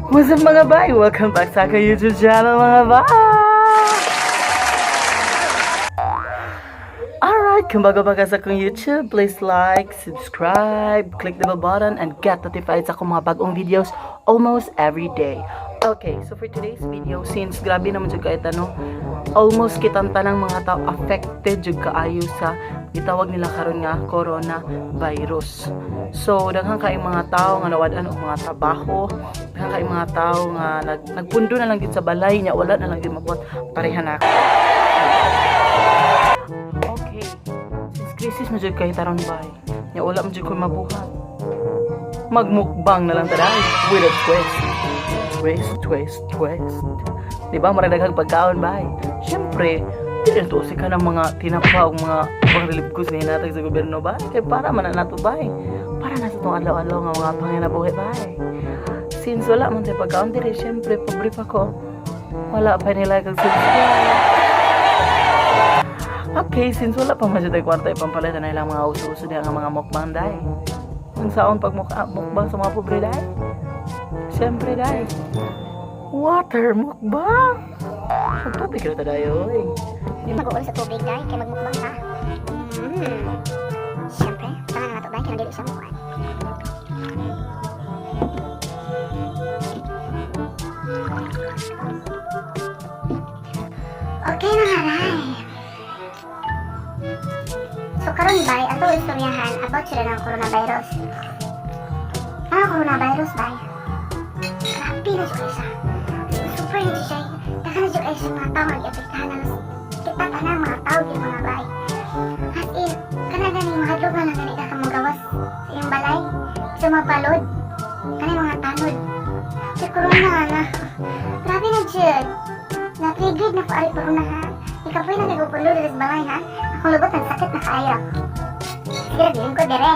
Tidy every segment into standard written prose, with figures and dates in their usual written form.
What's up, mga bay? Welcome back sa aking YouTube channel, mga bay! Alright, kung bago pa ka sa akong YouTube, please like, subscribe, click the bell button, and get notified sa akong mga bagong videos almost every day. Okay, so for today's video, since grabe naman jud kaayo no, almost kitang tanang mga tao affected jud kaayo sa gitawag nila karon nga coronavirus. So, daghan kaayong mga tao nga nawad-an og mga trabaho, daghan kaayong mga tao nga nagpundo na lang gid sa balay niya, wala na lang gid mabuhat. Pareha na ako. Okay. Since crisis na jud kay taron, bay. Nya wala man jud koy mabuhat. Magmukbang na lang ta dai with a twist. Twist, twist, twist. Di ba murag daghang pagkaon, bay? Syempre, dili na to ka ng mga tinapa o mga pang relief goods nga hinatag sa gobyerno ba? Kay para man na nato, bay. Para na sa tong adlaw-adlaw nga mga panginabuhi, bay. Since wala man tay pagkaon diri, syempre pobre pa ko. Wala pa nila kag subscribe. Okay, since wala pa man siya kwarta ipampalit na ilang mga uso-uso diha nga mga mukbang, day. Ang saon pag mukbang sa mga pobre, day? Siyempre, day. Water mukbang. Magtubig ra ta, day, oy. Mag-uol sa tubig dahil kay magmukbang ta. Siyempre, tanga na nato ba kay dili siya mukuan. Okay na nga, Ray. So karon bay, ato istoryahan about sila ng coronavirus. Ang coronavirus, bay. Grabe na jud siya. Super na jud siya. Daghan na jud kaayo siya mga tao nga giapektahan halos. Kita tanang mga tao gyud, mga bay. As in, kana gani mahadlok na lang gani ka mogawas sa iyong balay. Sa mga palod. Kana mga tanod. Sa corona na. Grabe na jud. Na-triggered na ko ari corona ha. Ikapoy na kay ko diri sa balay ha. Akong lubot ang sakit na kaayo. Sige, bilin ko dire.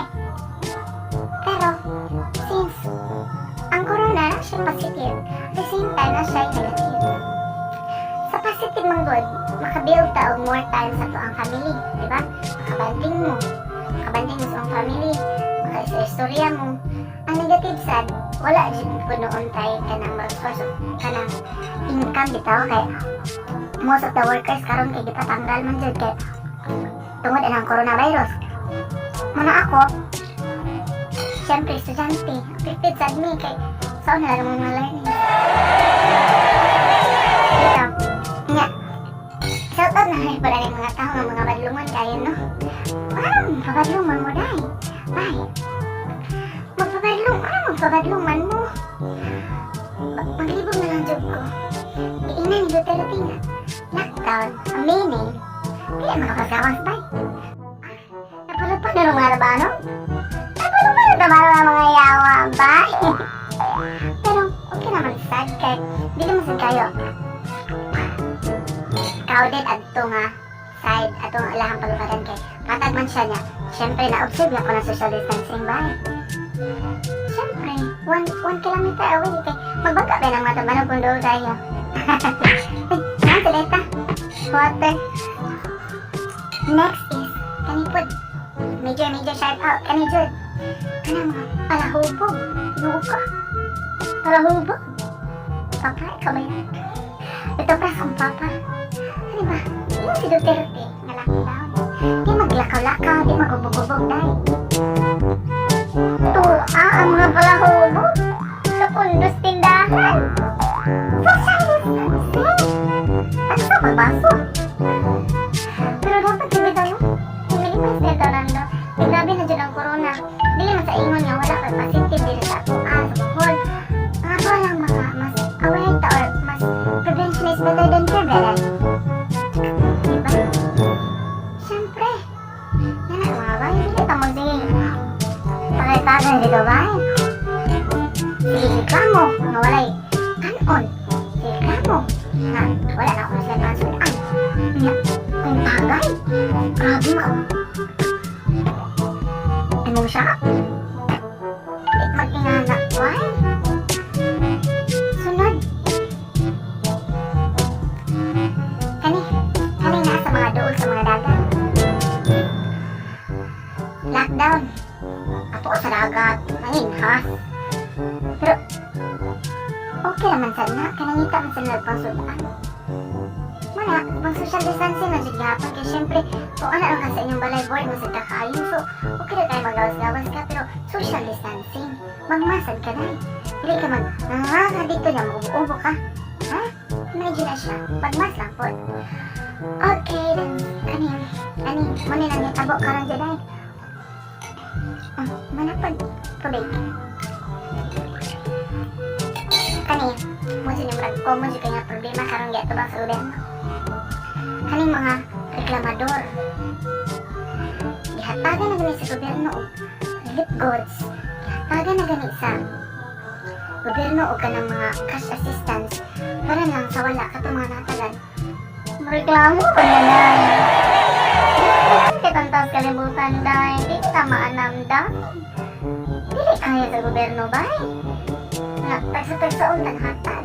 Pero, since ang corona na siya positive, at the same time na siya negative. Sa positive man gud, makabuild ta og more time sa tuang family, di ba? Makabanding mo. Makabanding mo sa iyong family, makaistorya mo. Ang negative sad, wala jud po noon tayo kanang mag source of kanang income bitaw kay most of the workers karon kay gipatanggal man jud kay tungod ang coronavirus. Muna ako, siyempre estudyante, affected sad mi kay saan na lang mga learning. Ito, nga, shout out na rin pala ng mga tao nga mga badlungon kayo, no? Parang magpabadlungan mo, day. Bay. Magpabadlung, ano magpabadlungan mo? Maglibog na lang jud ko. Giingnan ni Duterte nga lockdown, ang meaning, di na makapagawas, bay. Ah, napulot pa na ng mga labano? Napulot pa na ng mga yawa, bay. Pero, okay naman sad kay, di naman sad kayo crowded adto nga side atong alahang palupadan kay patag man siya niya. Siyempre, na-observe na ko ng social distancing ba. Siyempre, 1 kilometer away kay magbangka ba ng mga tabanog kung doon tayo. Ay, yan sileta. Water. Next is, kani pod, major, major shout out, kani jud. Kana mga palahubog. Ginoo ka. Palahubog. Papa, ikaw ba yan? Ito pa sa papa. Ano ba? Yung si Duterte nga lockdown. Di maglakaw-lakaw, di magubog-ubog dahil. Tuwa ang mga palahubog sa pundos tindahan. Social distancing. At sa magbaso. Pero dapat yung bitaw no? I-minimize na ito nando. Eh, grabe na dyan ang corona. Dili man sa ingon nga wala kay positive dili sa ato ah, sa Bohol. Ang ako lang maka mas aware ta or mas prevention is better than cure, better. Diba? Siyempre. Yan ang mga bay. Dili ta magsige tagay-tagay dito, bay. Sige, reklamo nga walay kanon. Sige, reklamo nga wala na ako sila transferan. Nya, kung tagay, grabe maka. Ano siya? Di mag-ingana, why? Sunod. Kani, kani na sa mga duol sa mga dagat. Lockdown. Ato sa dagat, manginhas. Pero, Okay naman sad na, kay nangita man sad nila pangsudan. Mana, mag social distancing na jud gihapon kay syempre, kung ana lang ka sa inyong balay, bored man sad ka kaayo. So, okay na kayo magawas-gawas ka, pero social distancing. Magmasad ka na. Dili ka mag, nga dito niya, mag-ubo ka. Ha? Medyo na siya. Magmas lang po. Okay, then, kani, ani, muna nang hitabo karon dyan ay. Ah, manapag, tubig. Kani, mo siya murag common siya kaya problema karon giatubang sa gobyerno. Kaning mga reklamador. Gihatagan na gani sa gobyerno og relief goods. Gihatagan na gani sa gobyerno og kanang mga cash assistance para lang sa wala katong mga natagan. Reklamo pa na day. Kitantas kalibutan day. Di kita maanam day. Dili kaya sa gobyerno bay. Nga, tagsa-tagsaon taghatag.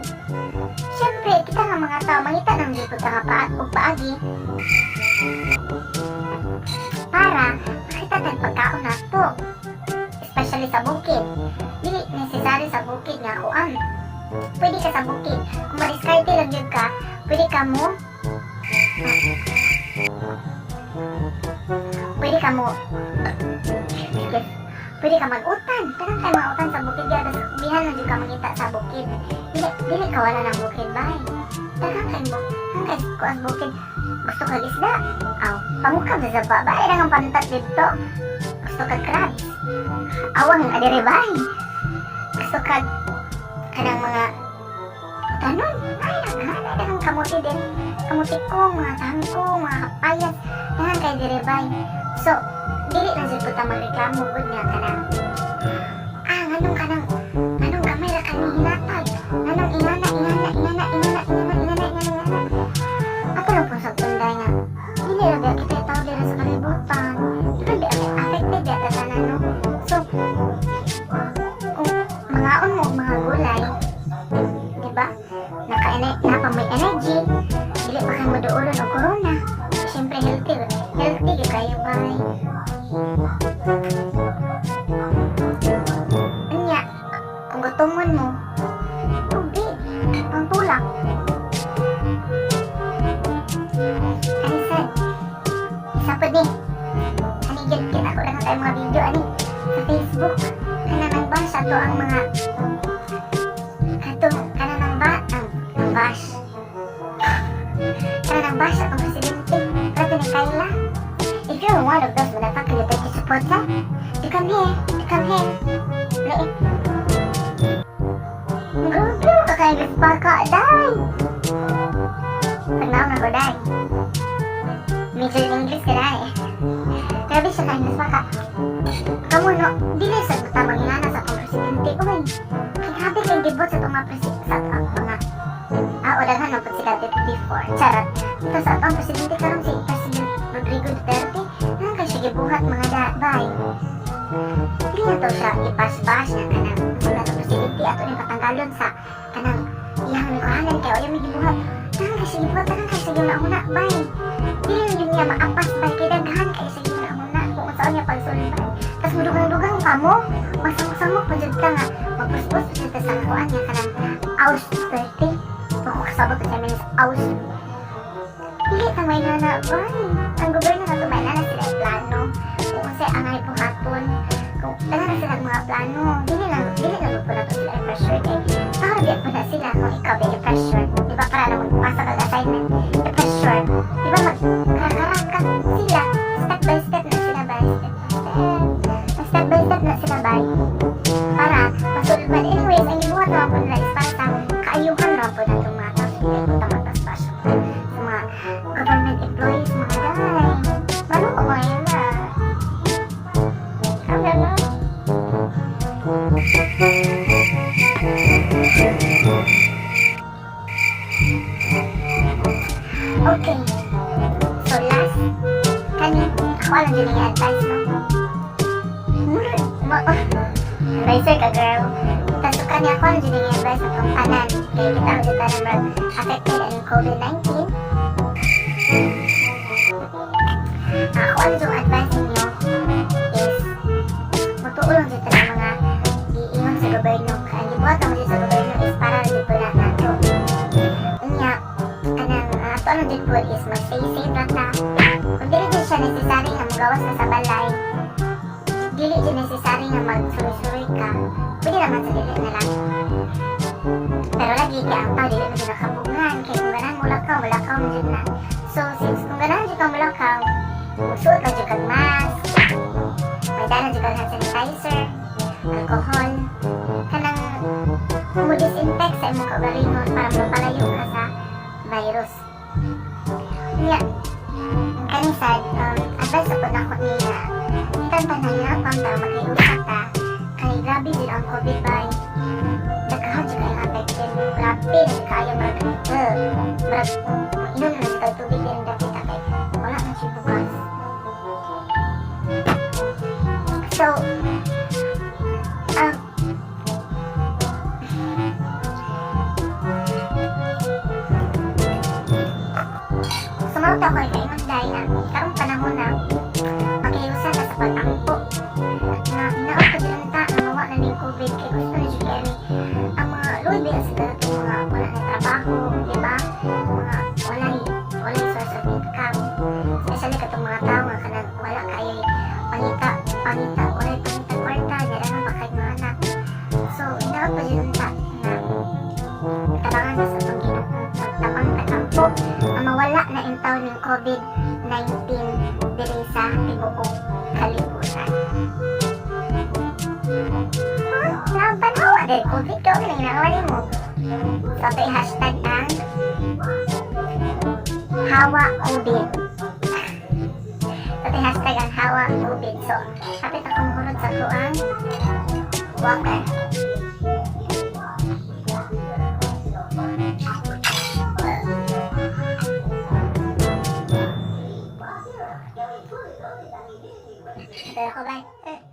Siyempre, kita nga mga tao, mangita ng lipot nga pa og paagi para makita tag pagkaon nato. Especially sa bukid. Dili necessary sa bukid nga kuan. Pwede ka sa bukid. Kung madiskarte lang jud ka, pwede ka mo excuse, pwede ka mag-utan. Tanang kay mga utan sa bukid ya, tas bihan lang jud ka mangita sa bukid. Dili dili ka wala ng bukid bay. Daghang kay bukid, daghang kay kuan bukid. Gusto ka isda? Aw, pamukab sa saba. Bay lang ang pantat dito. Gusto ka crabs? Awang adere bay. Gusto ka kanang mga utanon? Ay, naghanay daghang kamuti din. Kamuti ko, mga tangko, mga kapayas. Daghang kay dire bay. So, dili lang jud ta magreklamo gud nga kanang nganong kanang nganong gamay ra kani hinatag, nganong ingana, ingana, ingana, ingana, ingana, ingana, ingana, ingana. Ato lang pong sagtunday nga dili ra ba kita tao dira sa kalibutan, dili ba affected ba ta tanan, no? So kung mangaon mo og mga gulay, di ba, naka napa may energy, dili pa kay moduolon og corona. Siyempre healthy, healthy gyud kayo bay. Unya, kung gutomon mo, tubig, pangtulak. Ani sad, isa pa ni. Ani gyud kita ko lang tayo mga video ani sa Facebook. Kana nang bash ato ang mga katong kana nang ba ang bash. Kana nang bash atong presidente. Prato ni Kayla. If you're one of those motherfucker you take to support her, you come here, you come here. Liit. Grabe ka kay ka, day. Pag na ko, day. Major in English ka, day. Grabe siya kay ka. Kamu no, dili sa buta mangingana sa atong presidente. Uy, kay grabe kay debot sa atong mga presidente sa atong mga o daghan man pud sila before. Charot. Ito sa atong presidente karon, si President Rodrigo Duterte, nang kay siya gibuhat mga da, bay. Dili na to siya ipash-bash na kanang mga atong presidente ato ning patanggalon sa kanang iyang likuhanan kay wala may gibuhat. Daghan kay siya gibuhat, daghan kay siya gihuna-huna, bay. Dili na yun niya maapas bay kay daghan kay siya gihuna-huna kung unsaon niya pagsulbay. Tas mudugang-dugang pa mo, magsamok-samok pa jud ka nga magpuspos pa jud ka sa kuan niya kanang aus Duterte. Kung kasabot sa means aus. Dili ta may nana bay. Ang gobyerno na to may nana sila plano. Kung unsay angay buhaton. Kung daghan na sila mga plano, dili lang po nato sila i-pressure kay para di po na sila kung ikaw ba i-pressure. Di ba para lang magpasa kag assignment, i-pressure. Di ba magkakaraka sila, step by step na sila by step by step. Step by step na sila bay para masulbad. Anyways, ang gibuhat naman po nila is para sa kaayuhan naman po natong mga tao. So, hindi po ta magpaspas sa mga government employees, mga day. Malo ko mga yun na. Kaya na. Okay. So last, kani, ako lang din yung advice, no? Advisor ka, girl. Tapos kani ako lang din yung advice na itong tanan. Kaya kita ang tanan mag affected ang COVID-19. Ako ang yung advice ninyo is mutuo lang dito ng mga giingon sa gobyerno. Kaya gibuhat ang sa gobyerno is para rin po Gawas ka sa balay, dili jud necessary nga magsuroy-suroy ka. Pwede naman sa dili na lang. Pero lagi kay ang tao dili man jud nakabungan kay kung ganahan mulakaw, mulakaw man jud na. So since kung ganahan jud ka mulakaw, magsuot lang jud kag mask, may dala jud kag hand sanitizer, alcohol, kanang mo disinfect sa imong kaugalingon para mapalayo ka sa virus. Nya, kaning sad, advice po nako niya, bisan pa nahirapan pero maghiusa ta, kay grabe din ang COVID bay. Daghan jud kaayo affected. Grabe na kaayo, murag inom na jud kag tubig din dapita kay wala na siya bugas. So, sumunod ako kay kaingon dahil na karong panahon na maghiusa ta sa pag-ampo na hinaot ko din ta na mawa na ning COVID kay gusto na jud kay ang mga luoy ba sa katong mga wala na trabaho, di ba? Mga walay source of income. Especially katong mga tao nga kanang wala kay pangita, pangita, walay pangita kwarta, dala ba kay mga anak. So, hinaot pa jud ta na tabangan ta sa atong Ginoo, magtabang tagampo, ang mawala na intawon ning COVID-19 diri sa tibuok kalibutan. Huh? Napanhawa dahil COVID ka, wala ginagawa nimo. So, ito i-hashtag ang Hawa COVID. So, ito i-hashtag ang Hawa COVID. So, hapit ako mahurot sa kuang water. Pero ako ba? Eh.